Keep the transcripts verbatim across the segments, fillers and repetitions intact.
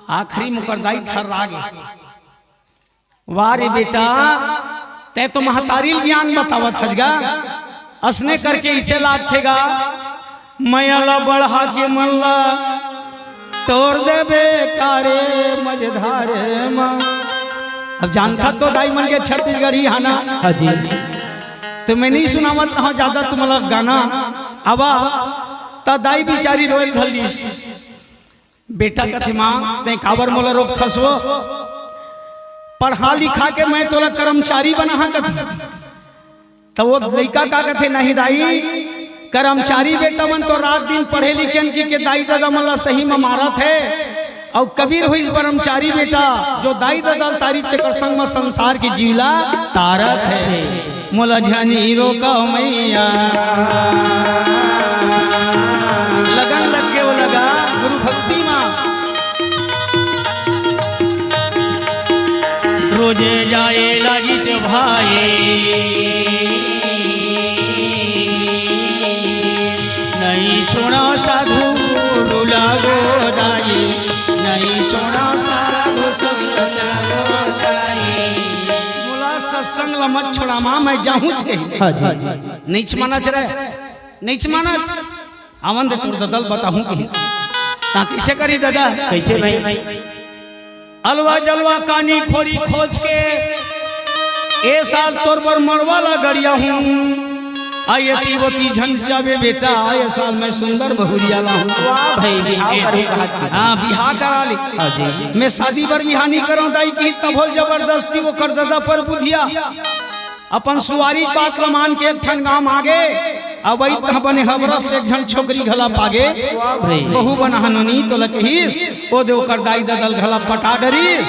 आखिरी म ओकर दाई थर्रा गे। वाह रे बेटा, तैं तो महतारी ल ज्ञान बतावत हस गा। असने करके इसे लागथे गा, मया ला बढ़ा के मन ला तोर देबे का रे मझधारे म। अब जानथस तो दाई मन के छत्तीसगढ़ी हाना। हाँ जी। त मैं नइ सुनावत रहंव जादा तुमला गाना। अब त दाई बिचारी रोय ल धर लिस। बेटा कथे, माँ, तैं काबर मोला रोकथस वो? पढ़ा लिखा के मैं तोला कर्मचारी बनाहूँ कथे। त वो लइका का कथे, नहीं दाई, कर्मचारी बेटा मन तो रात दिन पढ़े लिखे हन कि के दाई ददा मन ला सही म मारत हे। अउ कबीर होइस ब्रह्मचारी बेटा, जो दाई ददा ल तारथे तेकर संग म संसार के जीव ला तारत हे। मोला झन रोकव मइया। लगन लग गे वो लगा गुरु भक्ति मा। रोजे जाए लागिच भाई, नहीं छोड़ा साधु गुरु लागो दाई, नहीं छोड़ा साधु संग लागो दाई। मोला सत्संग ला मत छोड़ा माँ, मैं जाहूँ छे। हाँ जी। नइच मानच रे, नइच मानच। आवन दे तोर ददा ल बताहूँ कहिस। त कइसे करी ददा? कइसे भाई? अलवा जलवा कानी खोरी खोज के ए साल तोर बर मड़वा ला गड़िया हूँ। आ एती ओती झन जाबे बेटा, ए साल मैं सुंदर बहुरिया लाहूँ। वाह भाई, बिहाव करो कहत हे। हाँ, बिहाव करा ले। हाँ जी। मैं शादी बर बिहाव नइ करंव दाई कहिस, तभो जबरदस्ती ओकर ददा परबुधिया अपन सुवारी के बात ल मान के एक ठन गाँव म आगे। अब अइत तहाँ बने हबरस ले एक झन छोकरी घला पागे। वाह भाई। बहू बनाहूँ नोनी तोला कहिस, ओ दे ओकर दाई ददा ल घला पटा डरिस।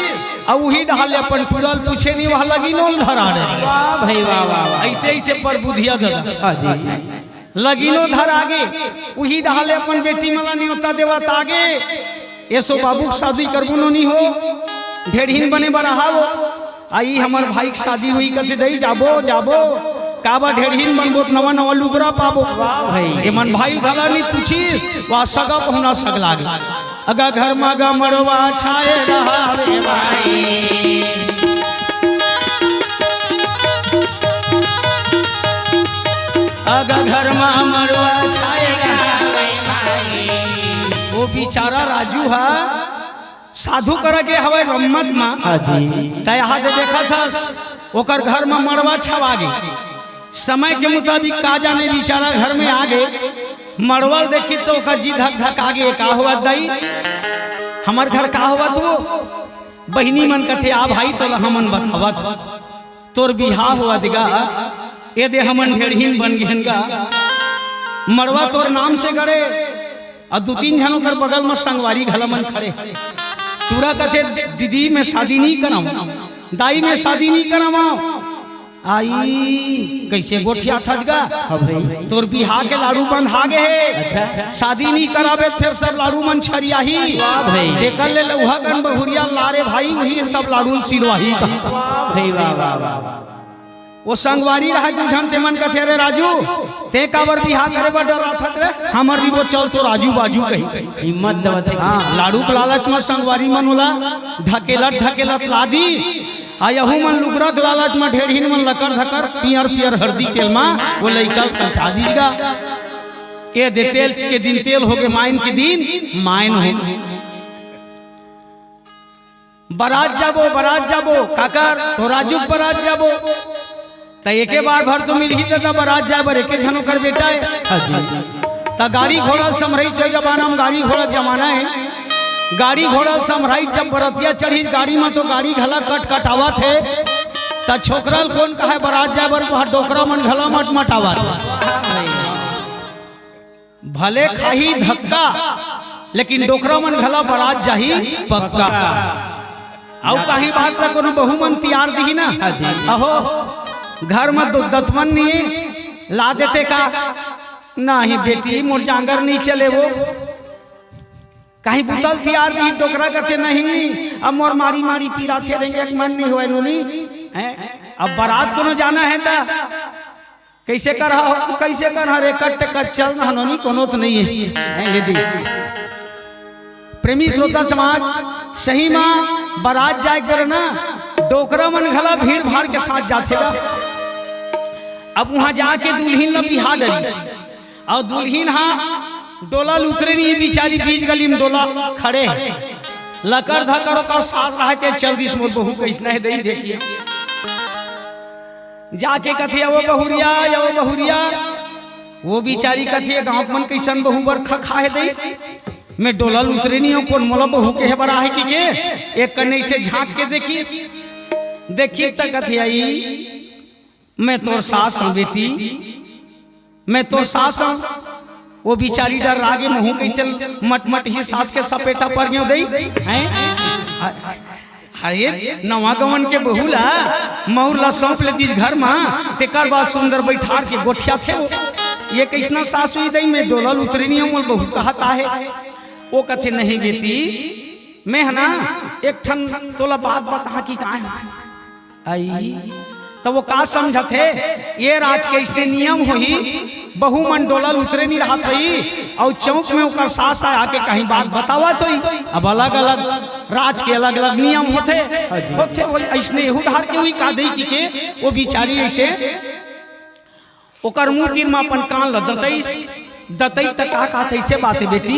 अउ उही डहर ले अपन टूरा ल पूछे नइ, वह लगिनो ल धरा डरिस। वाह भाई, वाह, वाह, वाह। अइसे, अइसे परबुधिया ददा। हाँ जी। लगिनो धरा गे, उही डहर ले अपन बेटी मन ला नेवता देवत आगे। एसो बाबू के शादी करबो नोनी हो, ढेड़हीन बने बर आहा वो। अई हमर भाई के शादी होही कथे, दई जाबो, जाबो। काबर ढेड़हीन बनबो त नवा नवा लुगरा पाबो। वाह भाई। एमन भाई घला नइ पूछिस, वा सगा पहुना सगला गे। अगा घर मा गा मड़वा छाए रहावे भाई। अगा घर मा मड़वा छाए रहावे भाई। वो बिचारा राजू हा साधु करा गे हवय रम्मत मा। हाँ जी। त यहाँ दे देखत हस, ओकर घर मा मड़वा छवा गे। समय के मुताबिक का जाने बिचारा घर में आ गे। मड़वा ल देखिस त ओकर जी धक धक आ गे, का होवत दाई? हमर घर का होवत वो? बहिनी मन कथे, आ भाई तोला हमन बतावत। तोर बिहाव होवत गा, ए दे हमन ढेड़हीन बन गेन गा। मड़वा तोर नाम से गड़े, अउ दू तीन झन ओकर बगल म संगवारी घला मन खड़े। टूरा कथे, दीदी मैं शादी नइ करंव, दाई मैं शादी नइ करंव। अई, कइसे गोठियाथस गा? हाँ भाई। तोर बिहाव के लाड़ू बंधा गे हे। अच्छा। शादी नइ कराबे त फेर सब लाड़ू मन छरियाही। वाह भाई। तेकर ले लउहा कन बहुरिया ला रे भाई, उही सब लाड़ू ल सिरवाही का। वाह भाई, वाह, वाह, वाह, वाह। वो संगवारी रहय दू झन, तेमन कथे, अरे राजू, तैं काबर बिहाव करे बर डराथस रे? हमर रहिबो चल तो राजू बाजू कही। हिम्मत देवत हे। हाँ, लाड़ू के लालच म संगवारी मन ओला ढकेलत ढकेलत ला दिस। अउ यहू मन लुगरा के लालच म ढेड़हीन मन लकर धकर पियर पियर हरदी तेल म वो लइका ल कंचा दिस गा। ए दे तेल के दिन तेल होगे, मायन के दिन मायन होगे। बरात जाबो, बरात जाबो, काकर तो राजू के बरात जाबो। त एके बार भर तो मिलही ददा, बरात जाए बर एके झन ओकर बेटा हे। हाँ जी। त गाड़ी घोड़ा ल संभरइस, ओ जमाना म गाड़ी घोड़ा के जमाना हे। गाड़ी घोड़ा ल संभरइस, जब बरतिया चढ़िस गाड़ी म तो गाड़ी घला कटकटावत हे। त छोकरा ल कोन कहय बरात जाए बर, वहाँ डोकरा मन घला मटमटावत। भले खाही धक्का, लेकिन डोकरा मन घला बरात जाही पक्का। अउ काहीं बात ला कोनो बहू मन तियार दिही ना, हाँ जी। अहो, घर म दो दतमन नइ हे, ला देते का? नहीं बेटी, मोर जांगर नइ चले वो। काहीं बुता ल तियार दिही, डोकरा कथे, नहीं, अब मोर मारी मारी पीराथे, रेंगे के मन नइ होवय नोनी। हैं? अब बरात कोनो जाना हे त कइसे करहा, कइसे करहा रे, कट कट चल ना नोनी, कोनो त नइ हे। हैं, ले दे। प्रेमी श्रोता समाज, सही म बरात जाए कर ना, डोकरा मन घला भीड़ भाड़ के साथ जाथे गा। अब उहाँ जाके दुल्हिन ल बिहा डरिस, अउ दुल्हिन हा डोला ल उतरे नहीं, बिचारी बीच गली म डोला खड़े हे। लकर धकर ओकर सास रहे ते चल दिस, मोर बहू कइसना हे दई देखिए। जाके कथे, "अवो बहुरिया, अवो बहुरिया।" वो बिचारी कथे, "गाँव मन कइसन बहू बरखा खाए दई, मैं डोला ल उतरे नहीं हूँ, कोन मोला बहू के हे बर आहे कि के?" एक कन्ने से झाँक के देखिस, देखिस त कथे, "आई, मैं तोर सास हूँ बेटी, मैं तोर सास हूँ।" वो बिचारी डर्रा गे, महूँ कइसे मटमट ही सास के सपेटा पर गयो दई, हैं? अरे, नवा गवन के बहू ला, मउर ला सौंप लेतिस घर म, तेकर बाद सुंदर बइठार के गोठियाथे वो। ये कइसना सासु ही दई, मैं डोला ल उतरे नहीं हूँ, मोर बहू कहत आहे। वो कथे, "नहीं बेटी, मैं ह ना एक ठन तोला बात बताहूँ कि काय हे।" आई, त वो का समझत हे, ये राज के अइसने नियम होही, बहू मन डोला ल उतरे नहीं रहत होही, अउ चौक में ओकर सास आके कहीं बात बतावत होही। अब अलग-अलग राज के अलग-अलग नियम होथे, हाँ जी। होथे, वही अइसने एहू डहर के होही का दई कि के, वो बिचारी अइसे ओकर मुँह तीर म अपन कान ल दतइस, दतई त का कहत हे, "अइसे बात हे बेटी,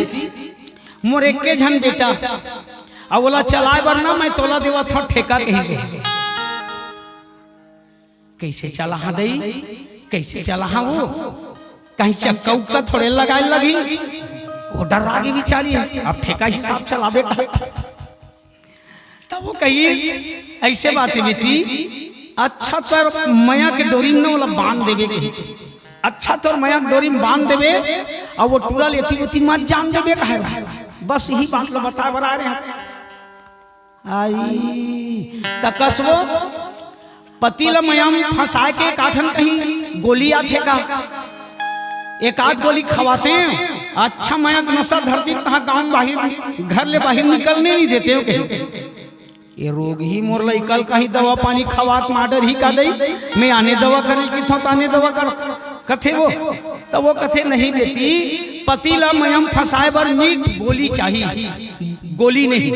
मोर एके झन बेटा, अउ ओला चलाए बर ना मैं तोला देवत हँव ठेका," कहिस। "कइसे चलाहूँ दई, कइसे चलाहूँ वो? कहीं चक्का उक्का थोड़े लगाए लगही?" वो डर्रा गे बिचारी, अब ठेका हिसाब चलाबे का। तब वो कही, "अइसे बात हे बेटी, अच्छा तोर मया के डोरी म ना ओला बांध देबे," कही। "अच्छा तोर मया के डोरी म बांध देबे, अउ वो टूरा ल एती ओती मत जान देबे," कहे। "बस इही बात ल बताए बर आए रहे हँव।" आई, त कस वो पति ल मया म फँसाए के एकाठन कहीं गोली आथे का? एकाध गोली खवातेंव, अच्छा मया के नसा धर दिस, तहाँ गाँव बाहिर, घर ले बाहिर निकलने नहीं देतेंव कहीं। ये रोगही मोर लइका ल कहीं दवा पानी खवात मार डरही का दई, मैं आने दवा करे ल कहिथँव त आने दवा कर, कथे वो। त वो कथे, "नहीं बेटी, पति ल मया म फँसाए बर मीठ बोली चाही, गोली नहीं।"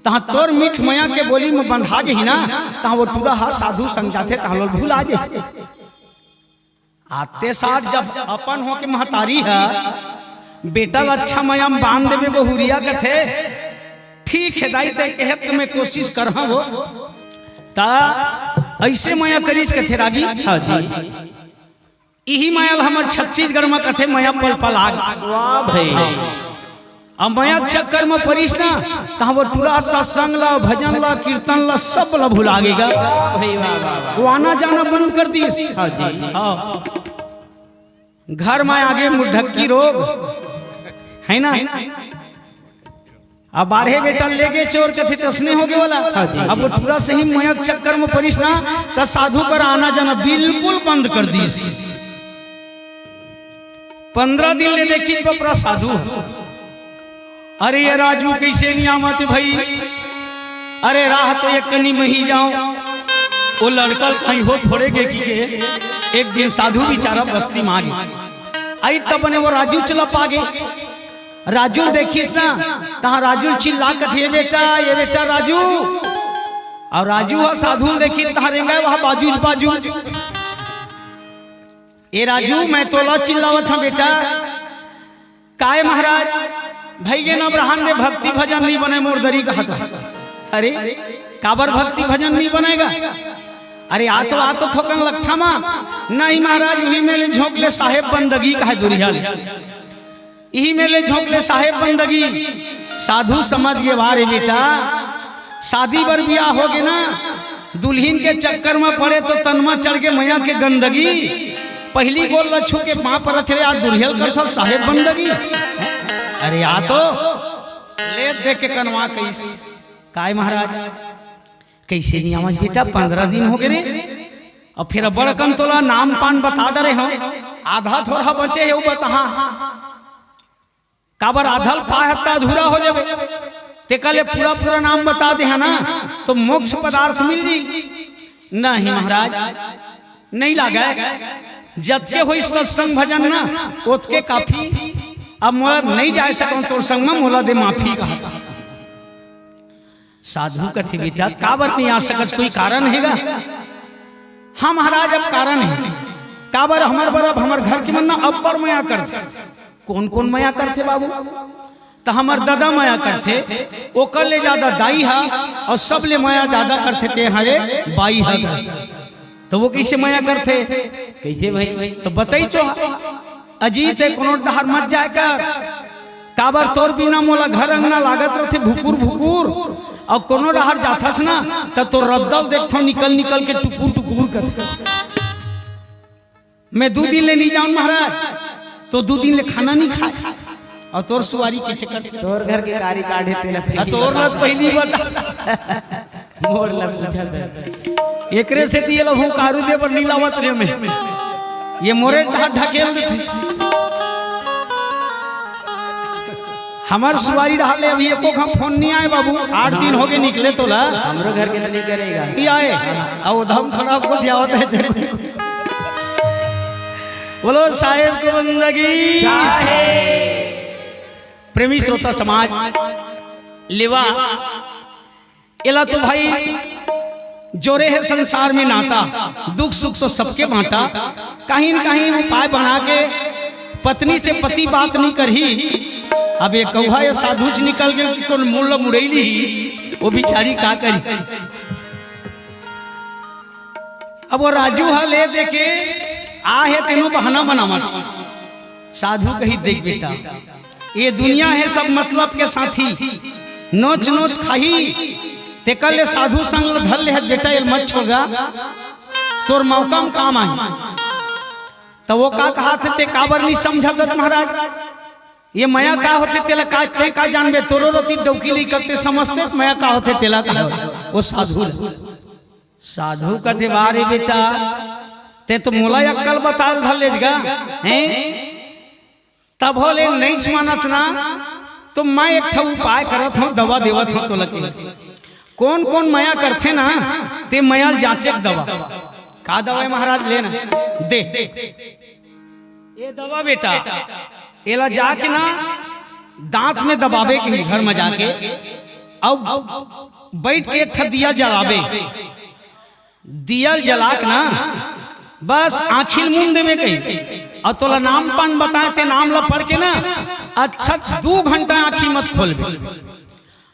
तहाँ तोर मीठ मया के बोली म बंधा जही ना, तहाँ वो टूरा ह साधु संग जाथे, तहाँ ल भुला जही। आते साथ जब अपन होके महतारी ह बेटा ल अच्छा मया म बांध देबे बहुरिया कथे, "ठीक हे दाई, तैं कहे त मैं कोशिश करहूँ वो।" त अइसे मया करिस कथे रागी। हाँ जी। इही मया ल हमर छत्तीसगढ़ म कथे मया पलपला गे। वाह भाई। अब मया चक्कर म परिस ना, तहाँ वो टूरा सत्संग ला, भजन ला, कीर्तन ला, सब ला भुला गे गा। वाह भाई, वाह, वाह, वाह। वो आना जाना बंद कर दिस। हाँ जी। हाँ। घर म आगे मुढ़क्की रोग, हे ना? अब बाढ़े बेटा ले गे चोर कथे तइसने होगे वाला। हाँ जी, अब जी। वो टूरा सही मया के चक्कर म परिस ना, त साधु कर आना जाना बिल्कुल बंद कर दिस। पंद्रह दिन ले देखिस बपरा साधु। "अरे ये राजू कइसे नहीं आवत हे भई? अरे राह तो एक कनी म ही जाँव।" वो लड़का ल कहीं हो थोड़े गे कि के, एक दिन साधु बिचारा बस्ती म आगे। आई त बने वो राजू चला पागे। राजू ल देखिस ना, तहाँ राजू ल चिल्ला कथे, "ये बेटा, ये बेटा राजू।" अउ राजू ह साधु ल देखिस, तहाँ रेंगे वहाँ बाजू बाजू। "ए राजू, मैं तोला चिल्लावत हँव बेटा।" "काय महाराज?" "भई गे न अब रहन दे, भक्ति भजन नहीं बने मोर दरी," कहत हे। "अरे, काबर भक्ति भजन नहीं बने गा?" "अरे, आ तो, आ तो थोकन लकठा म।" "नहीं महाराज, उही मेर ले झोंक ले साहेब बंदगी," कहे दुरिहा ले। "इही मेर ले झोंक ले साहेब बंदगी।" साधु समझ गे, "वाह रे बेटा, शादी बर बियाह होगे ना, दुल्हिन के चक्कर म पड़े त तन म चढ़ गे मया के गंदगी। पहिली गोड़ ल छू के पाँव परत हे, आज दुरिहा ल करथस साहेब बंदगी।" "अरे आ तो, ले देख के कनवा कइस।" "काय महाराज?" "कइसे नहीं आवस बेटा, पंद्रह दिन होगे रे। अब फेर बड़कन तोला नाम पान बता डरे हँव, आधा थोरहा बचे हे, वो बताहा।" "काबर आधा ल पाए हस त अधूरा हो जाबे, तेकर ले पूरा पूरा नाम बता देहा ना, त मोक्ष पदार्थ मिल जाही।" "नहीं महाराज, नहीं लागे, जतके होइस सत्संग भजन ना, ओतके काफी।" अब मैं नइ जाय सकंव तोर संग म, मोला दे माफी, कहा। साधु कथे, "बेटा, काबर नइ आ सकस, कोई कारण हे गा?" "हाँ महाराज, अब कारण हे।" "काबर?" "हमर बर अब हमर घर के मन ना अब्बड़ मया करथे।" "कोन कोन मया करथे बाबू?" "त हमर ददा मया करथे, ओकर ले जादा दाई हा, अउ सबले मया जादा करथे ते हरे बाई हा।" "त वो कइसे मया करथे?" "कइसे भाई?" "त बतइचो हा।" "अजी, ते कोनो डहर मत जाय कर, काबर तोर बिना मोला घर अंगना लागत रथे भुकुर भुकुर, अउ कोनो डहर जाथस ना, त तोर रद्दा ल देखथंव निकल निकल के टुकुर टुकुर करथे।" "मैं दू दिन ले नइ जांव महाराज, त दू दिन ले खाना नइ खाय, अउ तोर सुवारी कइसे करथे?" "तोर घर के कारी काढ़े तेला आ, तोर ला पहिली बता।" मोर ला पूछा था। एकरे सेती एला हुंकारू दे बर नइ लावत रेहेंव मैं। ये मोरे ढ-, ढकेल देथे। हमर सुवारी डहर ले अभी एको घांव फोन नइ आय बाबू, आठ दिन होगे निकले तोला। हमरो घर के तो नइ करेगा। नइ आय, अउ धम खराब गोठियावत हे तें। बोलो साहेब के बंदगी। साहेब। प्रेमी श्रोता समाज, लेवा एला तो भाई जोरे हे संसार में नाता, दुख सुख तो सबके बांटा। कहीं न कहीं उपाय बना के पत्नी से पति बात नइ करही। अब ये कौहा ये साधु च निकल गे कि कोन मुड़ ल मुड़ई लिही, वो बिचारी का करही। अब वो राजू ह ले दे के आ हे तेनो बहाना बनावत। साधु कही, "देख बेटा, ये दुनिया हे सब मतलब के साथी, नोच नोच खाही, तेकर ले साधु संग ल धर ले हस बेटा, एल मत छोड़ गा, तोर मौका म काम आही।" त वो का कहाथे, "ते काबर नइ समझत हस महाराज? ये मया का होथे तेला का, ते का जानबे, तोरो रोती डौकी लइका ते समझते मया का होथे तेला का होथे?" वो साधु ल। साधु कथे, "वाह रे बेटा, ते तो मोला अक्कल बताल धर लेस गा, हैं?" तभो ले नइ मानस ना, तो मैं एक ठा उपाय करत हंव, दवा देवत हंव तोला के। कोन कोन मया करथे ना, ते मया ल जांचे के दवा। का दवा हे महाराज, ले ना, दे। ये दवा बेटा, एला जाके ना दांत में दबाबे के घर में जाके, अउ बइठ के एक ठा दिया जलाबे। दिया ल जला के ना बस आंखी ल मूंद देबे कही, अउ तोला नाम पान बताएंव, ते नाम ला पढ़ के ना अच्छा दू घंटा आंखी मत खोलबे।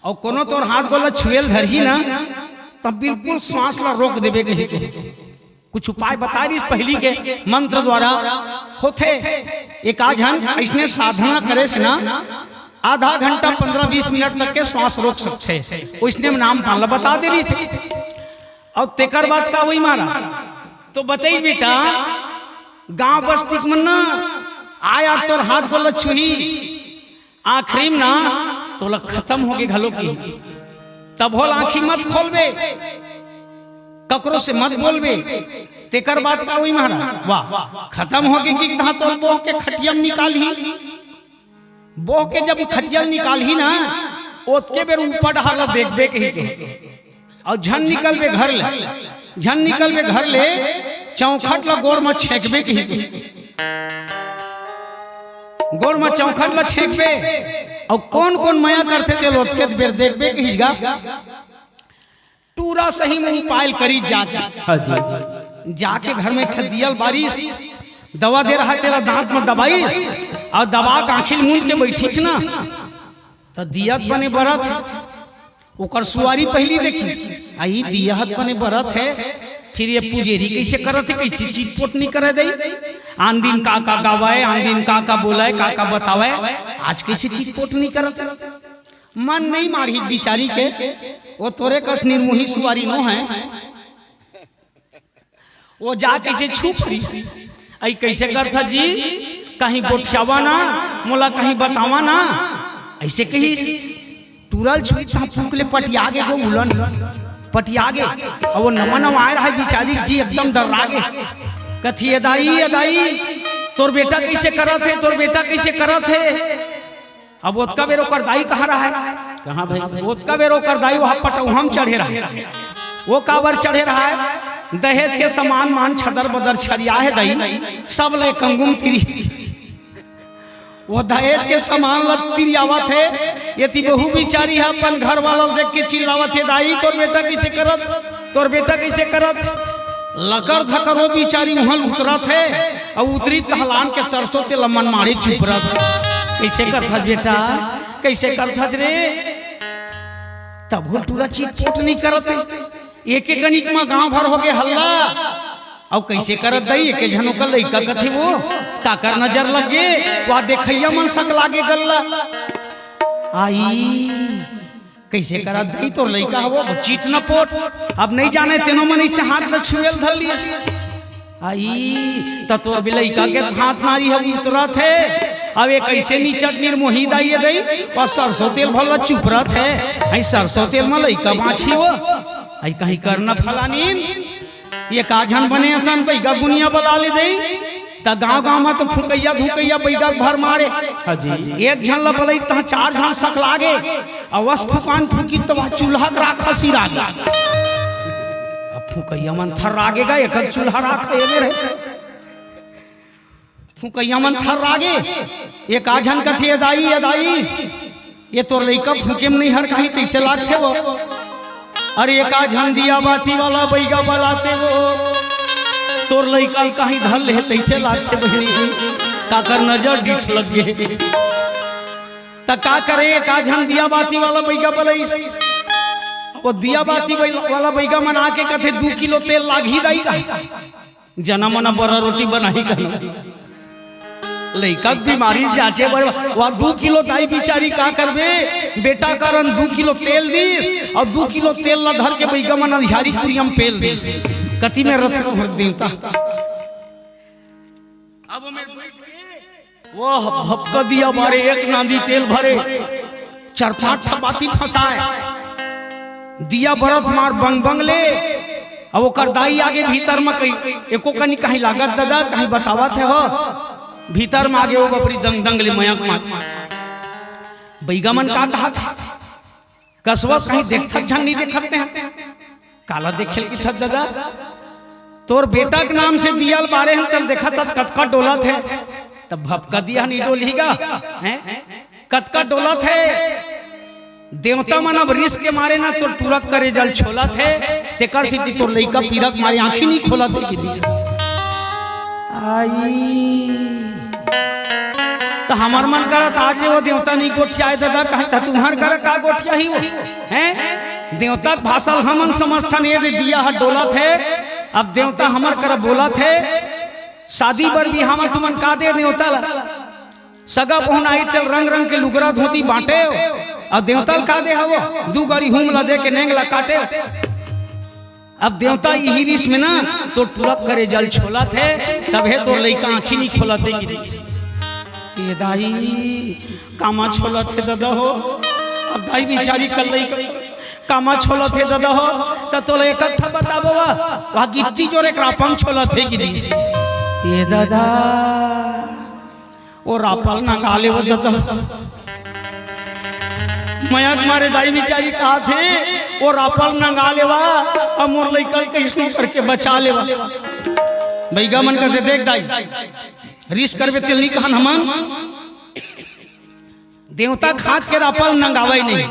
अउ कोनो तोर हाथ गोड़ ला छुए ल धरही ना, त बिल्कुल सांस ला रोक देबे कही। कुछ उपाय बताय रिहिस पहिली के मंत्र द्वारा होथे। एक आध झन अइसने साधना करे से ना आधा घंटा पन्द्रह बीस मिनट तक के सांस रोक सकथे। ओइसने नाम पान ला बता दे रिहिस। अउ तेकर बाद का होही महाराज? तो बतई बेटा, गांव बस्ती के मन ना आय तोर हाथ गोड़ ला छुही, आखिरी में ना तोला खतम होगे घलो कही। तभो ले आंखी मत खोलबे, ककरो से मत बोलबे। तेकर बाद का होही महाराज? वाह, खतम होगे कि तहां तोला बोह के खटिया म निकालही। बोह के जब खटिया ल निकालही ना, ओतके बेर ऊपर डहर ला देखबे कही के। अउ झन निकलबे घर ले, झन निकलबे घर ले, चौखट ला गोड़ म छेंकबे कही के। गोड़ म चौखट ला छेंकबे, अउ कोन कोन मया करथे तेला ओतके बेर देखबे कही गा। टूरा सही में उपाय ल करिस जाके। हाँ जी। जाके घर में एक ठा दिया ल बारिस, दवा दे रहय तेला दांत में दबाइस, अउ दबा के आंखी ल मूंद के बइठिस ना, त दिया ह त बने बरत हे। ओकर सुवारी पहिली देखिस, आ ई दिया ह त बने बरत हे, फिर ये पुजेरी कइसे करत हे, कइसे चितपोट नइ करे दई। आन दिन का का गावय, आन दिन का का बोलय, का का बतावय, आज कइसे चितपोट नइ करत हे। मन नइ मारही बिचारी के, वो तोरे कस निरमोही सुवारी नो हे। वो जा कइसे छू परिस, अई कइसे करथा जी, कहीं गोठियावा ना, मोला कहीं बतावा ना, अइसे कहिस। टूरा ल छुइस तहां फूंक ले पटिया गे गो उलन, पटिया गे। अउ वो नवा नवा आय रहय बिचारी जी एकदम डर्रा गे। कथे, "ए दाई, ए दाई, तोर बेटा कइसे करत हे, तोर बेटा कइसे करत हे?" अब ओतका बेर ओकर दाई कहां रहय? कहां भाई? ओतका बेर ओकर दाई उहां पटौहा म चढ़े रहय। वो काबर चढ़े रहय? दहेज के समान मान छदर बदर छरिया हे दाई, सब ले कंगुम तिरी। वो दहेज के सामान ल तिरियावत हे। एती बहू बिचारी ह अपन घर वाला ल देख के चिल्लावत हे, "दाई, तोर बेटा कइसे करत, तोर बेटा कइसे करत?" लकर धकर वो बिचारी उहल उतरत हे, अउ उतरी तहलान के सरसों तेल मन मारे चुपरत हे। "कइसे करथस बेटा, कइसे करथस रे?" तभो टूरा चितपोट नइ करत हे। एके कनिक म गांव भर होगे हल्ला। अउ कइसे करत दाई, एके झन ओकर लइका कथे वो, काकर नजर लग गे, वा देखइया मन सकला गे गल्ला। आई, कइसे करत दाई, तोर लइका हवो, वो चित न पोट। अब नइ जाने तेनो मन अइसे हाथ ल छुएल धर लिस। आई, त तोर भी लइका के हाथ नारी ह उतरत हे। अब ए कइसे निचट निर्मोही दाई ए दाई, वा सरसों तेल भर ल चुपरत हे। आई सरसों तेल म लइका बांची वो। आई कहीं करना फलानीन, एका झन बने असन बइगा गुनिया बला ले दई, त गांव गांव म तो फुकइया धुकइया बइगा भर मारे। हाँ जी। एक झन ल बलई तहां चार झन सकला गे, अवस फुकान फुकी त वा चूल्हा के राख सिरा गे। अब फुकइया मन थर्रा गे गा, एकल चूल्हा राख एमे रहे। फुकइया मन थर्रा गे, एका झन कथे, "ए दाई, ए दाई, ए तोर लइका फूके म नइ हर काहीं तइसे लागथे वो।" अरे एका झन दिया बाती वाला बइगा बलाथे वो, "तोर लइका ल काहीं धर ले तइसे लागथे बहिनी, काकर नजर डीठ लग गे।" त का करे, एका झन दिया बाती वाला बइगा बलइस। वो दिया बाती वाला बइगा मन आके कथे, "दू किलो तेल लागही दाई।" जना मना बरा रोटी बनाही कहिके। लइका के बीमारी जांचे बर, वा दू किलो दाई बिचारी का करबे, बेटा कारण दू किलो तेल दीस, अउ दू किलो तेल ला धर के बइगा मन अंधियारी कुरिया म पेल दीस। कति में रथ भर देवता। अब मेरे वो भपका दिया बारे, एक नांदी तेल भरे, चार पांच ठा बाती फंसाए, दिया बरत मार बंग बंग ले। अब ओकर दाई आगे भीतर म कहीं, एको कनी काहीं लागत ददा, काहीं बतावत हे हो, भीतर म आगे वो बपरी दंग दंग ले मयंक मार। बइगा मन का कहत हे? कसवा कहीं देखथस झन नइ देखत हे। काला देखे ल किथस ददा? तोर बेटा के नाम से दिया ल बारे हन, तब देखत हस कतका डोलत हे। तब भपका दिया नइ डोलही गा, हैं? कतका डोलत हे। देवता मन अब रिस के मारे ना तोर टूरा के करेजा ल छोलत हे, तेकर सेती तोर लइका पीरा के मारे आंखी नइ खोलत हे कि दिया। आई। त हमर मन करत आज ले वो देवता नइ गोठियाए ददा, कहीं त तुंहर करा का गोठियाही वो, हैं? देवता के भाषा ल हमन समझथन, ए दे दिया ह डोलत हे, अब देवता हमर करा बोलत हे, शादी बर बिहाव म तुमन का दे देवता ला? सगा पहुना आई तेल रंग रंग के लुगरा धोती बांटे, अउ देवता ल का दे हवो? दू गाड़ी हूम ला दे के नेंग ला काटे। अब देवता इही रिस में ना तोर टूरा के करेजा ल छोलत हे, तभे तोर लइका आंखी नइ खोलत हे कि रिस। ए दाई, कामा छोलत हे ददा हो। अब दाई बिचारी कल्लई कामा छोलत हे ददा हो, त तोला एक ठा बताबो वा, वा गिट्टी जोर एक रापा म छोलत हे कि रिस। ए ददा, वो रापा ल नंगा लेवा ददा। मया के मारे दाई बिचारी कहत हे, वो रापा ल नंगा लेवा, अउ मोर लइका ल कइसनो करके बचा लेवा। बइगा मन कथे, देख दाई, रिस करबे तेल नइ कहन हमन। देवता के हाथ के रापा ल नंगावय नहीं।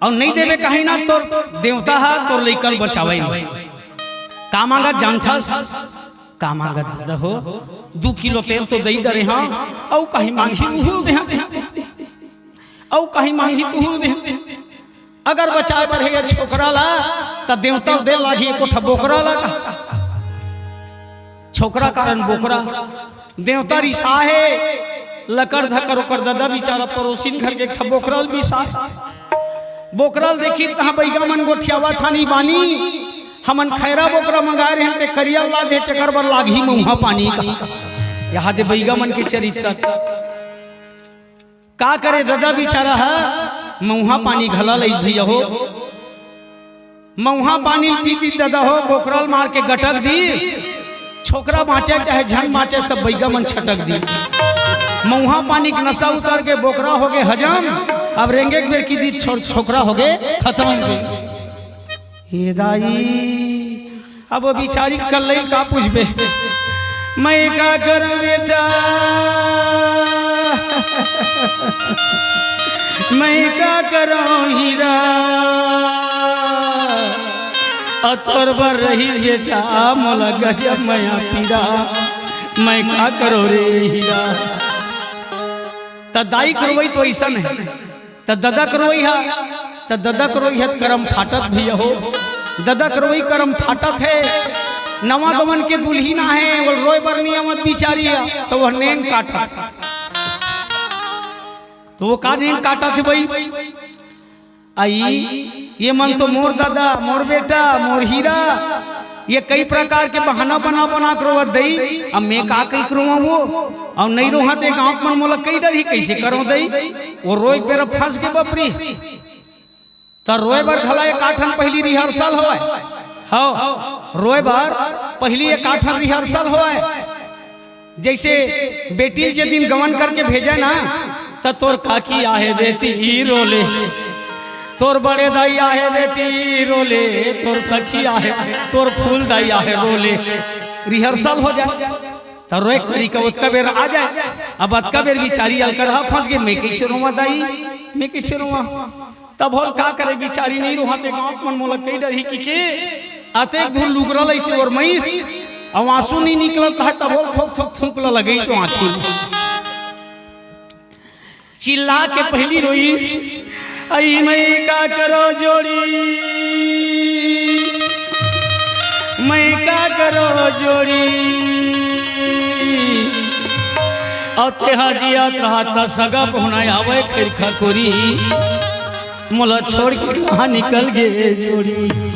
अउ नइ देबे कहीं ना, तोर देवता ह तोर लइका ल बचावय नहीं। का मांगत जानथस? का मांगत ददा हो? दू किलो तेल तो दई डरे हंव, अउ कहीं मांगही तुहू ल देहंव, अउ कहीं मांगही तुहू ल देहंव। अगर बचाए बर हे ये छोकरा ला, त देवता ल दे लागही एको ठा बोकरा ला का? छोकरा कारण बोकरा। देवता रिसाहे, लकर धकर ओकर ददा बिचारा परोसिन घर के एक ठा बोकरा ल बिसाहे। बोकरा ल देखिस तहां बइगा मन गोठियावत हे, "नी बानी, हमन खैरा बोकरा मंगाए रहेन, ते करिया ला दे, तेकर बर लागही मउहा पानी का।" एदे बइगा मन के चरित्र। का करे ददा बिचारा ह, मउहा पानी घला लइस भइया हो। मउहा पानी ल पी दिस ददा हो, बोकरा ल मार के गटक दिस। छोकरा बांचे चाहे झन बांचे, सब बइगा मन छटक दिस। मउहा पानी के नसा उतर के बोकरा होगे हजम, अब रेंगे के बेर कहि दिस छो-, छोकरा होगे खतम। ए दाई, अब बिचारी कल्लई ल का पूछबे, मैं का करंव बेटा। मैं का करंव हीरा, अउ तोर बर रहिस बेटा मोला गजब मया पीरा, मैं का करंव रे हीरा। त दाई के रोवई तो अइसन हे, त ददा के रोवई ह, त ददा के रोवई ह त करम फाटत भइया हो, ददा के रोवई करम फाटत हे। नवा गवन के दुल्हिन आहे, वो रोय बर नइ आवत बिचारी ह, त वो नेंग काटत। त वो का नेंग काटत हे भई? अई, ये मन तो मोर ददा, मोर बेटा, मोर हीरा, ये कई प्रकार के बहाना बना बना के रोवत दई। अब मैं का कई के रोवंव वो? अउ नइ रोहंव ते गांव के मन मोला कई डरही, कइसे करंव दई? वो रोय के बेरा फंस के बपरी। त रोय बर घला एकाठन पहिली rehearsal होवय। हव, रोय बर पहिली एकाठन rehearsal होवय। जइसे बेटी ल जे दिन गवन करके भेजय ना, त तोर काकी आहे बेटी रो ले, तोर बड़े दाई आहे बेटी रो ले, तोर सखी आहे, तोर फूल दाई आहे रो ले। Rehearsal हो जाय, त रोय के तरीका ओतका बेर आ जाय। अब अतका बेर बिचारी अलकरहा फंस गे, मैं कइसे रोवंव दाई, मैं कइसे रोवंव? तब होल का करे, बिचारी नइ रोहंव ते गांव के मन मोला कई डरही कहिके, अतेक धुन लुगरा लइसे ओरमइस, अउ आंसू नइ निकलत रहय, तब होल थोक थोक थूक ल लगइस आंखी म। चिल्ला के पहिली रोइस, अई मैं का करंव जोड़ी, मैं का करंव जोड़ी। अउ तेहा जियत रहत त सगा पहुना आवय खइर खकोरी, मोला छोड़ के कहां निकल गे जोड़ी।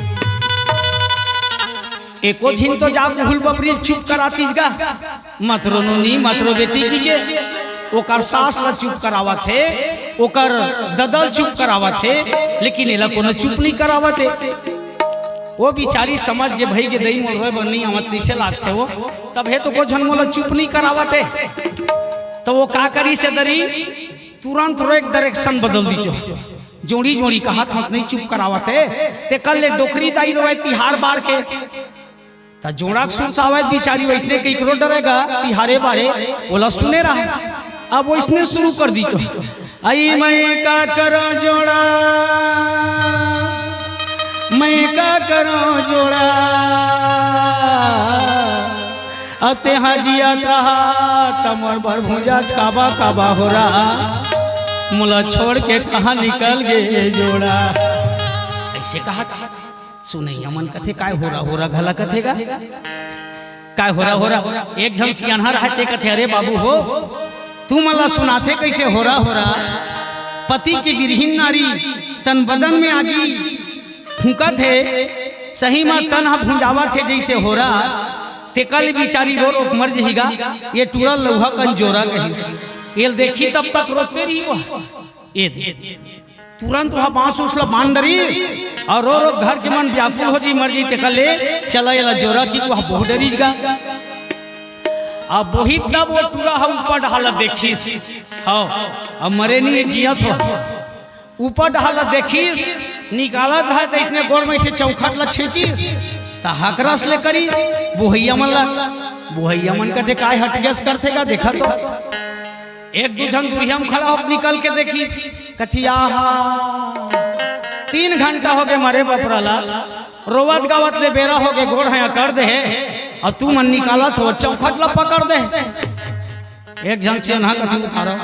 एको झिन तो जाके हुल बपरी ल चुप करातिस गा, मत रो नोनी, मत रो बेटी कहिके। ओकर सास ल चुप करावत हे, ओकर ददा ल चुप करावत हे, लेकिन एला कोनो चुप नइ करावत हे। वो बिचारी समझ गे, भई गे दई मोर रोय बर नइ आवत, तइसे लागथे वो। तभे तो को झन मोला चुप नइ करावत हे। त वो का करिस दरी, तुरंत रोय के direction बदल दिस। जोड़ी जोड़ी कहत हंव त नइ चुप करावत हे। तेकर ले डोकरी दाई रोवय तिहार बार के। त जोड़ा के सुरतावय बिचारी, वइसने कहिके रो डरे गा तिहारे बारे, ओला सुने रहय। अब वइसने शुरू कर दिस। अई मैं का करंव जोड़ा, मैं का करंव जोड़ा। अउ तेहा जियत रहत त मोर बर भुंजा काबा काबा होरा, मोला छोड़ के कहां निकल गे जोड़ा। अइसे कहत हे। सुनइया मन कथे, "काय होरा होरा घला कथे गा? काय होरा होरा?" एक झन सियानहा रहय ते कथे, "अरे बाबू हो, तुमन ला सुनाथे कइसे होरा होरा? पति के बिरहिन नारी तन बदन में आगी फूंकत हे, सही म तन ह भुंजावत हे जइसे होरा।" तेकर ले बिचारी रो रो के मर जही गा। ये टूरा लउहा कन जोरा कहिस। एला देखही तब तक रोते रही वो। ए दे। तुरंत वह बांस उस ला बांध डरिस अउ रो रो घर के मन व्याकुल हो जही, मर जही, तेकर ले चला एला जोरा कहिके वह बहुत डरिस गा। अब वही तब वो टूरा ह ऊपर डहर ला देखिस। हव, अब मरे नइ हे, जियत हो। ऊपर डहर ला देखिस, निकालत रहय त अइसने गोड़ म अइसे चौखट ला छेंचिस, त हकरस ले करिस, बोहइया मन ला। बोहइया मन कथे, "काय हटियस करथे गा, देखा तो।" एक दू झन दुरिहा म खड़ा होके निकल के देखिस, कथे, "आहा, तीन घंटा होगे मरे बपरा ला, रोवत गावत ले बेरा होगे, गोड़ ह अकड़ दे हे, अउ तुमन निकालत हो, चौखट ला पकड़ दे हे।" एक झन सियनहा कथे, "उतारव।"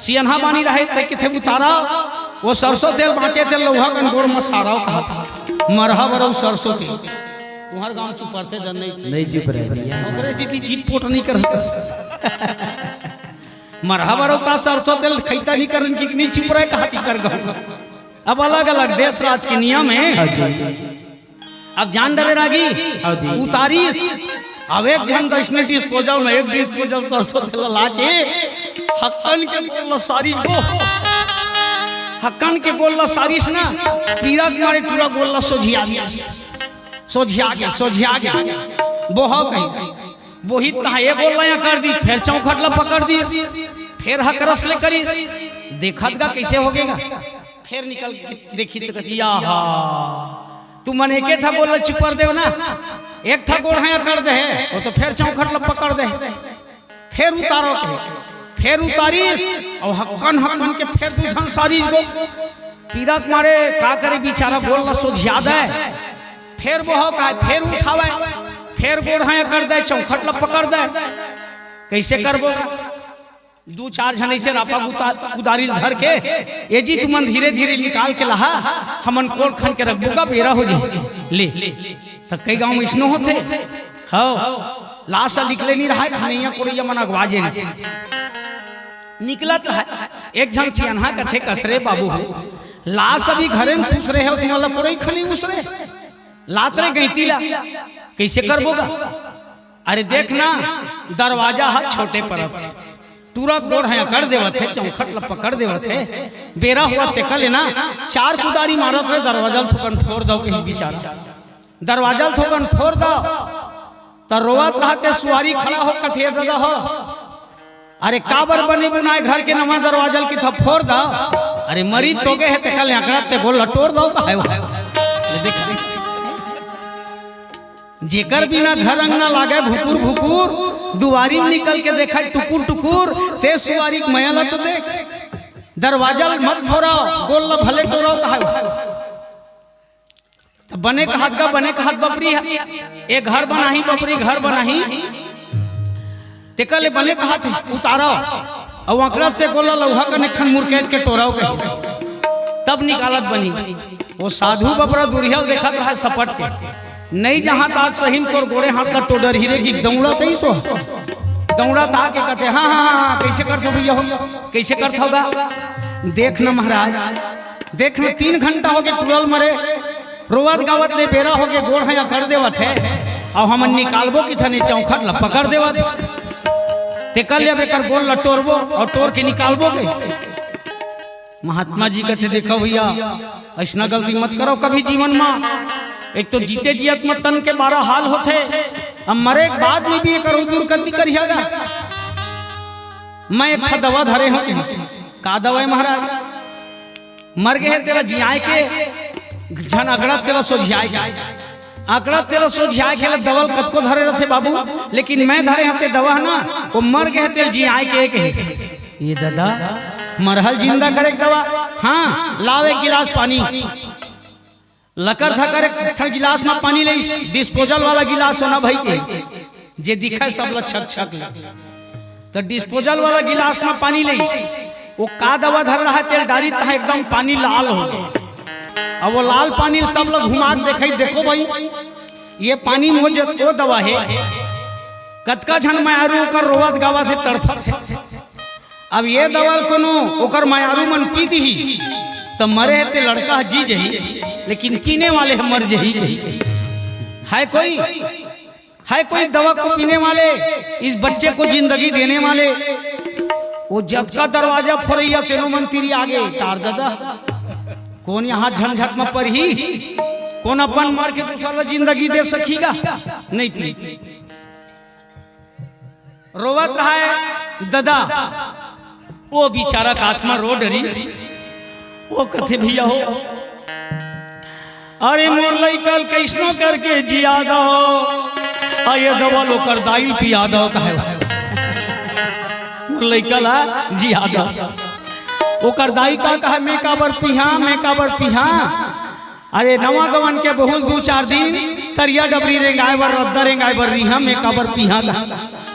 सियनहा बानी रहय, त कथे, "उतारव, वो सरसों तेल बांचे तेल लउहा कन गोड़ म सारव," कहत हे। मरहा बरऊ सरसों तेल। तुंहर गांव चुपरथे धन नइ थे। नइ चुपरय भइया। ओकरे सेती चिटपोट नइ करत। मरहा बरऊ का सरसों तेल खइता नइ करन कि नइ चुपरय कहत हे कर गांव। अब अलग-अलग देश राज के नियम हे। हाँ जी। अब जान डरे रागी, हाँ जी। उतारिस। अब एक झन अइसने disposal म एक disposal सरसों तेल ला के हक्कन के गोड़ ला सारिस गो। हक्कन के गोड़ ला सारिस ना, पीरा के मारे टूरा गोड़ ला सोझिया दिस। सोझिया गे, सोझिया गे। बोहा कहिस। बोहिस तहां ए गोड़ ला अकड़ दिस, फेर चौखट ला पकड़ दिस, फेर हकरस ले करिस। देखत गा कइसे होगे गा। फेर निकल के देखिस त कथे, "आहा, तुमन एके ठा गोड़ ला चुपर देव ना, एक ठा गोड़ ह अकड़ दे हे, वो तो फेर चौखट ला पकड़ दे हे।" फेर उतारव कहे, फेर उतारिस, अउ हक्कन हक्कन के फेर दू झन सारिस गो। पीरा के मारे का करे, बिचारा गोड़ ल सोझिया दे। फेर बोहव काय, फेर उठावय, फेर गोड़ ह अकड़ दे, चौखट ल पकड़ दे। कइसे करबो? दू चार झन अइसे रापा कुदारी ल धर के, ए जी तुमन धीरे धीरे निकाल के लहा, हमन कोड़ खन के रखबो गा, बेरा हो जाही। ले, त कई गांव म अइसनो होथे। हव, लास ह निकले नइ रहय, खनइया कोड़इया मन अगवा जे रहिथे। निकलत रहय, एक झन सियनहा कथे, कस रे बाबू हो, लास अभी घरे म खुसरे हे, तुमन ला कोड़ई खनई उसरे, लात रे गइती ला, कइसे करबो गा? अरे देख ना, दरवाजा ह छोटे परत हे, टूरा गोड़ ह अकड़ देवत हे, चौखट ल पकड़ देवत हे, बेरा होवत तेकर ले ना, चार कुदारी मारत रे, दरवाजा ल थोकन फोर दव कहिस बिचारा। दरवाजा ल थोकन फोर दव, त रोवत रहत हे सुवारी खड़ा हो, कथे, "ददा हो, अरे काबर बने बुनाय घर के नवा दरवाजा ल किथव फोर दव, अरे मरी तो गे हे, तेकर ले अकड़त ते गोड़ ल टोर दव का हे वो?" ले देख, देख। जेकर बिना घर अंगना लागय भुकुर भुकुर, दुवारी म निकल के देखय टुकुर टुकुर, ते सुवारी के मया ल तो देख। दरवाजा ल मत फोरव, गोड़ ल भले टोरव का हे वो। त बने कहत गा, बने कहत बपरी ह, ए घर बनाही बपरी, घर बनाही। तेकर ले बने कहत हे, उतारव, अउ अकड़त ते गोड़ ल लउहा कन एक ठन मुरकेट के टोरव कहिस। तब निकालत बनी। ओ साधु बपरा दुरिहा ल देखत रहय सपट के। नइ जहाँ त आज सही म तोर गोड़े हाथ ल टोडरही रे कि दउड़त अइस ओ। दउड़त आके कथे, "हाँ, हाँ, हाँ, कइसे करथव भइया हो? कइसे करथव गा? देख न महाराज, देख न तीन घंटा होगे टूरा ल मरे, रोवत गावत ले बेरा होगे, गोड़ ह अकड़ देवत हे, अउ हमन निकालबो किथन ए चौखट ल पकड़ देवत हे। तेकर ले अब एकर गोड़ ल टोरबो अउ टोर के निकालबो गे।" महात्मा जी कथे, "देखव भइया, अइसना गलती मत करव कभी जीवन म। एक तो जीते जियत म तन के बारा हाल होथे, अब मरे के बाद म भी एकर दुर्गति करिहा गा। मैं एक ठा दवा धरे हंव कहिस।" "का दवा ए महाराज?" "मर गे हे तेला जियाय के, झन अकड़त तेला सोझियाय के।" अकड़त तेला सोझियाय के ले दवा ल कतको धरे रथे बाबू, लेकिन मैं धरे हंव ते दवा ह ना, ओ मर गे हे तेला जियाय के कहिस। "ए ददा, मरहा ल जिंदा करे के दवा?" "हाँ, लाव एक गिलास पानी।" लकर धकर एक ठन गिलास म पानी लेइस, डिस्पोजल वाला गिलास सोना भई के, जे दिखय सब ल छक छक ले। त डिस्पोजल वाला गिलास म पानी लेइस, ओ का दवा धर रहय तेला डारिस, तहाँ एकदम पानी लाल हो गे। अब ओ लाल पानी ल सब ल घुमा के देखइस, "देखो भई, ए पानी म ओ दवा हे, कतका झन मयारू ओकर रोवत गावत हे, तड़फत हे। अब ए दवा ल कोनो ओकर मयारू मन पी दिही, त मरे हे ते लड़का ह जी जही, लेकिन पीने वाले ह मर जही।" कहिस, "है कोई, है कोई दवा को पीने वाले, इस बच्चे को जिंदगी देने वाले?" ओ जतका दरवाजा फोरइया तेनो मन तिरिया गे, "टार ददा, कोन इहाँ झंझट म परही? कोन अपन मर के दूसर ल जिंदगी दे सकही गा? नइ पी।" रोवत रहय ददा, ओ बिचारा के आत्मा रो डरिस। ओ कथे, "भइया हो, अरे मोर लइका ल कइसनो करके जिया दव, अउ ए दवा ल ओकर दाई ल पिया दव," कहे, "मोर लइका ल जिया दव।" ओकर दाई का कहे, "मैं काबर पिहा, मैं काबर पिहा? अरे नवा गवन के बहू ल दू चार दिन तरिया डबरी रेंगाय बर, रद्दा रेंगाय बर रिहा, मैं काबर पिहा गा?"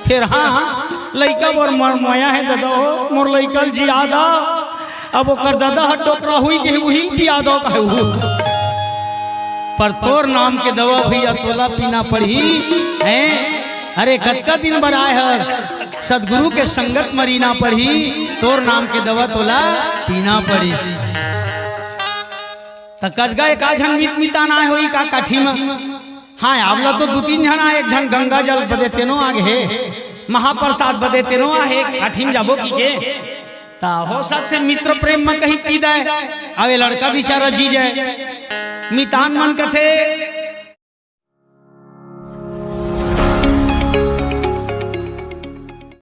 फेर हाँ, लइका बर मया हे ददा हो, मोर लइका ल जिया दव। अब ओकर ददा ह डोकरा होई गे, उही ल पिया दव कहे उहू। पर तोर नाम के दवा भइया तोला पीना पड़ही, हैं? अरे कतका दिन बर आय हस, सतगुरु के संगत म रिहना पड़ही, तोर नाम के दवा तोला पीना पड़ही। त कस गा एकाझन मित मितान आय होही का काठी म? हाँ, आंवला तो दू तीन झन आय, एक झन गंगा जल बदे तेनो आगे हे, महाप्रसाद बदे तेनो आहे, काठी म जाबो कहिके। त हो सकथे मित्र प्रेम म कहीं पी दय, अउ ए लड़का बिचारा जी जय। मितान मन कथे,